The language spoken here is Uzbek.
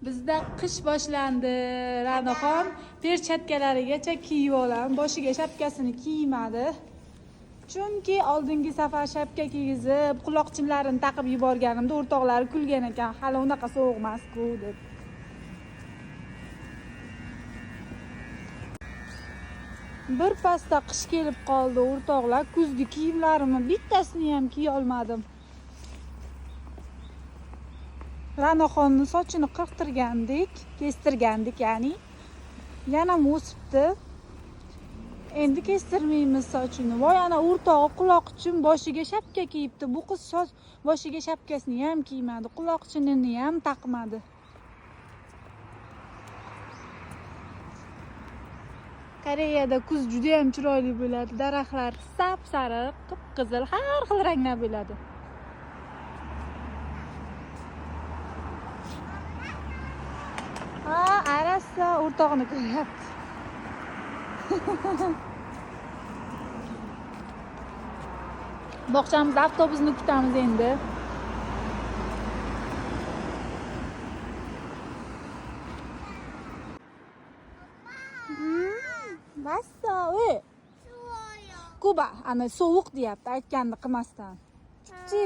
Bizda qish boshlandi. Ra'noxon perchatkalarigacha kiyib oladi. Boshiga shapkasini kiymadi. Chunki oldingi safar shapka kiygizib, quloqchinlarini taqib yuborganimda o'rtoqlari kulgan ekan, hali unaqa sovuq emas-ku deb. Bir pasda qish kelib qoldi o'rtoqlar. Kuzgi kiyimlarimni bittasini ham kiya olmadim. Ra'noxonni sochini qirqtirgandik, kestirgandik, ya'ni yana o'sibdi. Endi kestirmaymiz sochini. Voy ana o'rtog'i quloqchin boshiga shapka kiyibdi. Bu qiz soch boshiga shapkasini ham kiymadi, quloqchinini ham taqmadi. Koreyada kuz juda ham chiroyli bo'ladi. Daraxtlar sap-sariq, qip-qizil, har xil ranglar bo'ladi. Ha, arasa o'rtog'ini ko'ryapti. Bog'chamizda avtobusni kutamiz endi. Bassa, ey. 추워요. Kuba, ana sovuq deyapti, aytganini qilmasdan. Chi.